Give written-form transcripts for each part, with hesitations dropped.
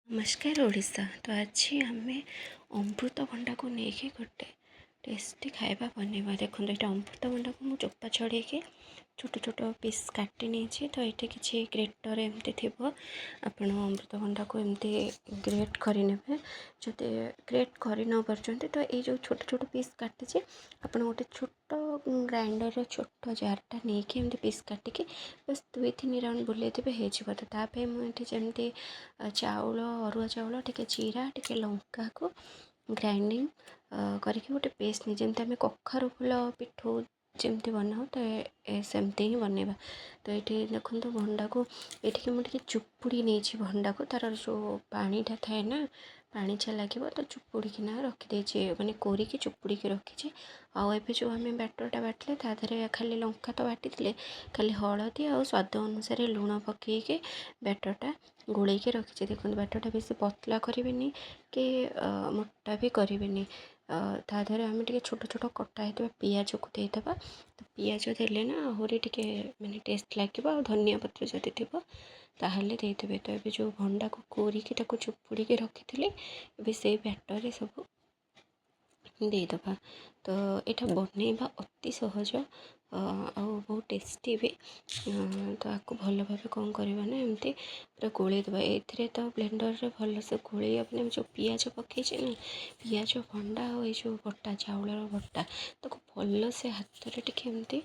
ନମସ୍କାର ଓଡ଼ିଶା। ତ ଆଜି ଆମେ ଅମୃତଭଣ୍ଡାକୁ ନେଇକି ଗୋଟେ ଟେଷ୍ଟି ଖାଇବା ବନେଇବା। ଦେଖନ୍ତୁ, ଏଇଟା ଅମୃତଭଣ୍ଡାକୁ ମୁଁ ଚୋପା ଛଡ଼େଇକି ଛୋଟ ଛୋଟ ପିସ୍ କାଟି ନେଇଛି। ତ ଏଇଠି କିଛି ଗ୍ରେଟର୍ ଏମିତି ଥିବ, ଆପଣ ଅମୃତଭଣ୍ଡାକୁ ଏମିତି ଗ୍ରେଟ୍ କରିନେବେ। ଯଦି ଗ୍ରେଟ୍ କରି ନ ପାରୁଛନ୍ତି, ତ ଏଇ ଯେଉଁ ଛୋଟ ଛୋଟ ପିସ୍ କାଟିଛି, ଆପଣ ଗୋଟେ ଛୋଟ ଗ୍ରାଇଣ୍ଡର୍ର ଛୋଟ ଜାର୍ଟା ନେଇକି ଏମିତି ପିସ୍ କାଟିକି ବାସ୍ 2-3 ରାଉଣ୍ଡ ବୁଲେଇଦେବେ, ହେଇଯିବ। ତ ତା ପାଇଁ ମୁଁ ଏଠି ଯେମିତି ଚାଉଳ, ଅରୁଆ ଚାଉଳ, ଟିକେ ଜିରା, ଟିକେ ଲଙ୍କାକୁ ଗ୍ରାଇଣ୍ଡିଙ୍ଗ କରିକି ଗୋଟେ ପେଷ୍ଟ ନେଇ, ଯେମିତି ଆମେ କଖାରୁ ଫୁଲ ପିଠଉ ଯେମିତି ବନାଉ, ତ ସେମିତି ହିଁ ବନେଇବା। ତ ଏଇଠି ଦେଖନ୍ତୁ, ଭଣ୍ଡାକୁ ଏଠିକି ମୁଁ ଟିକେ ଚୁପୁଡ଼ି ନେଇଛି। ଭଣ୍ଡାକୁ ତା'ର ଯେଉଁ ପାଣିଟା ଥାଏ ନା, ପାଣିଚିଆ ଲାଗିବ, ତ ଚୁପୁଡ଼ିକିନା ରଖିଦେଇଛି, ମାନେ କୋରିକି ଚୁପୁଡ଼ିକି ରଖିଛି। ଆଉ ଏବେ ଯେଉଁ ଆମେ ବ୍ୟାଟର୍ଟା ବାଟିଲେ, ତା ଦେହରେ ଖାଲି ଲଙ୍କା ତ ବାଟିଥିଲେ, ଖାଲି ହଳଦୀ ଆଉ ସ୍ୱାଦ ଅନୁସାରେ ଲୁଣ ପକାଇକି ବ୍ୟାଟର୍ଟା ଗୋଳେଇକି ରଖିଛି। ଦେଖନ୍ତୁ, ବ୍ୟାଟର୍ଟା ବେଶୀ ପତଲା କରିବେନି କି ମୋଟା ବି କରିବେନି। ତା ଦେହରେ ଆମେ ଟିକେ ଛୋଟ ଛୋଟ କଟା ହେଇଥିବା ପିଆଜକୁ ଦେଇଦେବା। ତ ପିଆଜ ଦେଲେ ନା ଆହୁରି ଟିକେ ମାନେ ଟେଷ୍ଟ ଲାଗିବ, ଆଉ ଧନିଆ ପତ୍ର ଯଦି ଥିବ ତାହେଲେ ଦେଇଦେବେ। ତ ଏବେ ଯେଉଁ ଭଣ୍ଡାକୁ କୋରିକି ତାକୁ ଚୁପୁଡ଼ିକି ରଖିଥିଲି, ଏବେ ସେଇ ବ୍ୟାଟର୍ରେ ସବୁ ଦେଇଦେବା। ତ ଏଇଟା ବନେଇବା ଅତି ସହଜ ଆଉ ବହୁତ ଟେଷ୍ଟି ବି। ତ ଆକୁ ଭଲ ଭାବେ କ'ଣ କରିବା ନା, ଏମିତି ପୁରା ଗୋଳେଇ ଦେବା ଏଇଥିରେ। ତ ବ୍ଲେଣ୍ଡର୍ରେ ଭଲସେ ଗୋଳେଇ ହେବନି। ଆମେ ଯେଉଁ ପିଆଜ ପକେଇଛେ ନା, ପିଆଜ, ଭଣ୍ଡା ଆଉ ଏଇ ଯେଉଁ ବଟା ଚାଉଳର ବଟା, ତାକୁ ଭଲସେ ହାତରେ ଟିକେ ଏମିତି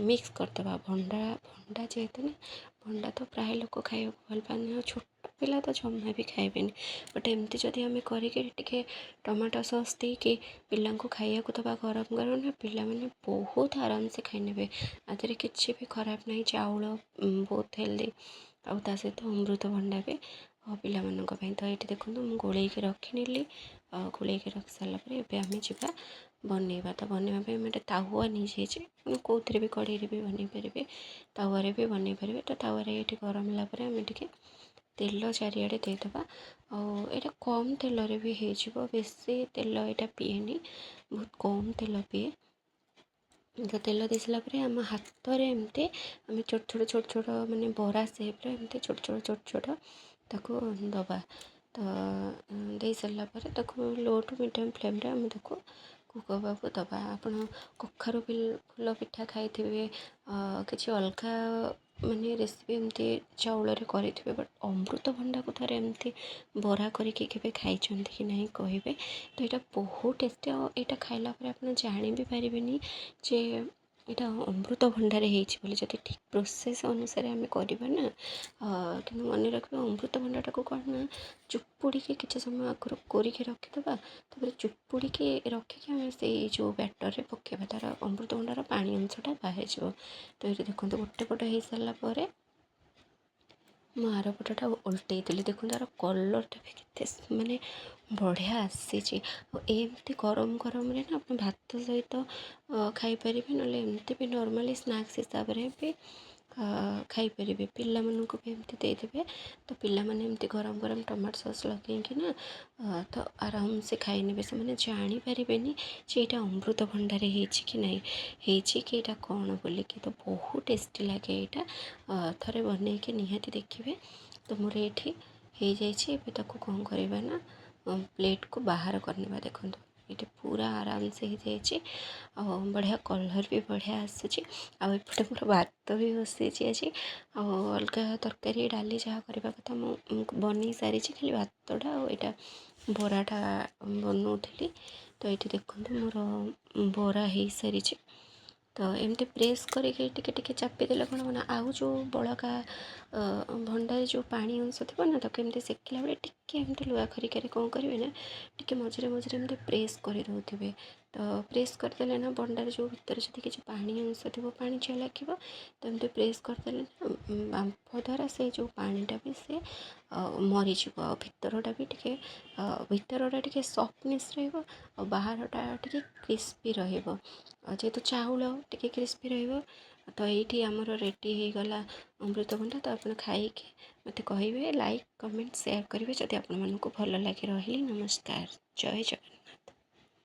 ମିକ୍ସ କରିଦେବା। ଭଣ୍ଡା ଯେହେତୁ ନା, ଭଣ୍ଡା ତ ପ୍ରାୟ ଲୋକ ଖାଇବାକୁ ଭଲ ପାଆନ୍ତି, ଆଉ ଛୋଟ ପିଲା ତ ଜମା ବି ଖାଇବେନି। ବଟ୍ ଏମିତି ଯଦି ଆମେ କରିକି ଟିକେ ଟମାଟୋ ସସ୍ ଦେଇକି ପିଲାଙ୍କୁ ଖାଇବାକୁ ଦେବା ଗରମ ଗରମ ନା, ପିଲାମାନେ ବହୁତ ଆରାମସେ ଖାଇନେବେ। ଆ ଦେହରେ କିଛି ବି ଖରାପ ନାହିଁ। ଚାଉଳ ବହୁତ ହେଲ୍ଦି, ଆଉ ତା ସହିତ ଅମୃତଭଣ୍ଡା ବି ଆଉ ପିଲାମାନଙ୍କ ପାଇଁ। ତ ଏଇଠି ଦେଖନ୍ତୁ, ମୁଁ ଗୋଳେଇକି ରଖିନେଲି। ଆଉ ଗୋଳେଇକି ରଖି ସାରିଲା ପରେ ଏବେ ଆମେ ଯିବା ବନେଇବା। ତ ବନେଇବା ପାଇଁ ମୁଁ ଗୋଟେ ତାୱା ନେଇଯାଇଛି। ଆପଣ କେଉଁଥିରେ ବି, କଢ଼େଇରେ ବି ବନେଇ ପାରିବେ, ତାୱାରେ ବି ବନେଇ ପାରିବେ। ତ ତାୱାରେ ଏଇଠି ଗରମ ହେଲା ପରେ ଆମେ ଟିକେ ତେଲ ଚାରିଆଡ଼େ ଦେଇଦେବା। ଆଉ ଏଇଟା କମ୍ ତେଲରେ ବି ହେଇଯିବ, ବେଶୀ ତେଲ ଏଇଟା ପିଏନି, ବହୁତ କମ୍ ତେଲ ପିଏ। ତ ତେଲ ଦେଇ ସାରିଲା ପରେ ଆମ ହାତରେ ଏମିତି ଆମେ ଛୋଟ ଛୋଟ ଛୋଟ ଛୋଟ, ମାନେ ବରା ସେପ୍ର ଏମିତି ଛୋଟ ଛୋଟ ଛୋଟ ଛୋଟ ତାକୁ ଦେବା। ତ ଦେଇ ସାରିଲା ପରେ ତାକୁ ଲୋ ଟୁ ମିଡ଼ିୟମ୍ ଫ୍ଲେମ୍ରେ ଆମେ ତାକୁ କୁକ୍ ହେବାକୁ ଦେବା। ଆପଣ କଖାରୁ ଫୁଲ ପିଠା ଖାଇଥିବେ, କିଛି ଅଲଗା ମାନେ ରେସିପି ଏମିତି ଚାଉଳରେ କରିଥିବେ, ବଟ୍ ଅମୃତଭଣ୍ଡାକୁ ଥରେ ଏମିତି ବରା କରିକି କେବେ ଖାଇଛନ୍ତି କି ନାହିଁ କହିବେ। ତ ଏଇଟା ବହୁତ ଟେଷ୍ଟି, ଆଉ ଏଇଟା ଖାଇଲା ପରେ ଆପଣ ଜାଣି ବି ପାରିବେନି ଯେ ଏଇଟା ଅମୃତଭଣ୍ଡାରେ ହେଇଛି ବୋଲି, ଯଦି ଠିକ୍ ପ୍ରୋସେସ୍ ଅନୁସାରେ ଆମେ କରିବା ନା। କିନ୍ତୁ ମନେ ରଖିବା, ଅମୃତଭଣ୍ଡାଟାକୁ କ'ଣ ନା, ଚୁପୁଡ଼ିକି କିଛି ସମୟ ଆଗରୁ କୋରିକି ରଖିଦେବା, ତାପରେ ଚୁପୁଡ଼ିକି ରଖିକି ଆମେ ସେଇ ଯେଉଁ ବ୍ୟାଟର୍ରେ ପକାଇବା, ତା'ର ଅମୃତଭଣ୍ଡାର ପାଣି ଅଂଶଟା ବାହାରିଯିବ। ତ ଏଇଠି ଦେଖନ୍ତୁ, ଗୋଟେ ପଟ ହେଇସାରିଲା ପରେ ମୁଁ ଆର ପଟଟା ଓଲଟେଇ ଦେଲି। ଦେଖନ୍ତୁ, ଆର କଲର୍ଟା ବି କେତେ ମାନେ ବଢ଼ିଆ ଆସିଛି। ଆଉ ଏମିତି ଗରମ ଗରମରେ ନା ଆପଣ ଭାତ ସହିତ ଖାଇପାରିବେ, ନହେଲେ ଏମିତି ବି ନର୍ମାଲି ସ୍ନାକ୍ସ ହିସାବରେ ବି ଖାଇପାରିବେ। ପିଲାମାନଙ୍କୁ ବି ଏମିତି ଦେଇଦେବେ, ତ ପିଲାମାନେ ଏମିତି ଗରମ ଗରମ ଟମାଟୋ ସସ୍ ଲଗେଇକି ନା ତ ଆରାମସେ ଖାଇନେବେ। ସେମାନେ ଜାଣିପାରିବେନି ଯେ ଏଇଟା ଅମୃତଭଣ୍ଡାରେ ହେଇଛି କି ନାହିଁ ହେଇଛି କି ଏଇଟା କ'ଣ ବୋଲିକି। ତ ବହୁତ ଟେଷ୍ଟି ଲାଗେ ଏଇଟା, ଥରେ ବନେଇକି ନିହାତି ଦେଖିବେ। ତ ମୋର ଏଇଠି ହେଇଯାଇଛି। ଏବେ ତାକୁ କ'ଣ କରିବା ନା, ପ୍ଲେଟ୍କୁ ବାହାର କରିନେବା। ଦେଖନ୍ତୁ, ଏଇଠି ପୁରା ଆରାମସେ ହେଇଯାଇଛି ଆଉ ବଢ଼ିଆ କଲର୍ ବି ବଢ଼ିଆ ଆସୁଛି। ଆଉ ଏପଟେ ମୋର ଭାତ ବି ବସିଛି ଆଜି, ଆଉ ଅଲଗା ତରକାରୀ, ଡାଲି ଯାହା କରିବା କଥା ମୁଁ ବନେଇ ସାରିଛି। ଖାଲି ଭାତଟା ଆଉ ଏଇଟା ବରାଟା ବନଉଥିଲି। ତ ଏଇଠି ଦେଖନ୍ତୁ, ମୋର ବରା ହେଇସାରିଛି। ତ ଏମିତି ପ୍ରେସ୍ କରିକି ଟିକେ ଟିକେ ଚାପିଦେଲେ କ'ଣ ହେବ ନା, ଆଉ ଯେଉଁ ବଳକା ଭଣ୍ଡାରେ ଯେଉଁ ପାଣି ଅଂଶ ଥିବ ନା, ତାକୁ ଏମିତି ସେକିଲା ବେଳେ ଟିକେ ଏମିତି ଲୁହା ଖରିକାରେ କ'ଣ କରିବେ ନା, ଟିକେ ମଝିରେ ମଝିରେ ଏମିତି ପ୍ରେସ୍ କରିଦେଉଥିବେ। ତ ପ୍ରେସ୍ କରିଦେଲେ ନା, ଭଣ୍ଡାରେ ଯେଉଁ ଭିତରେ ଯଦି କିଛି ପାଣି ଅଂଶ ଥିବ, ପାଣିଚିଆ ଲାଗିବ, ତ ଏମିତି ପ୍ରେସ୍ କରିଦେଲେ ନା, ବାମ୍ଫ ଦ୍ୱାରା ସେ ଯେଉଁ ପାଣିଟା ବି ସେ ମରିଯିବ, ଆଉ ଭିତରଟା ବି ଟିକେ, ଭିତରଟା ଟିକେ ସଫ୍ଟନେସ୍ ରହିବ ଆଉ ବାହାରଟା ଟିକେ କ୍ରିସ୍ପି ରହିବ। ଆଉ ଯେହେତୁ ଚାଉଳ, ଟିକେ କ୍ରିସ୍ପି ରହିବ। ତ ଏଇଠି ଆମର ରେଡ଼ି ହେଇଗଲା ଅମୃତଭଣ୍ଡା। ତ ଆପଣ ଖାଇକି ମୋତେ କହିବେ, ଲାଇକ୍, କମେଣ୍ଟ, ସେୟାର କରିବେ ଯଦି ଆପଣମାନଙ୍କୁ ଭଲ ଲାଗେ। ରହିଲି, ନମସ୍କାର, ଜୟ ଜଗନ୍ନାଥ।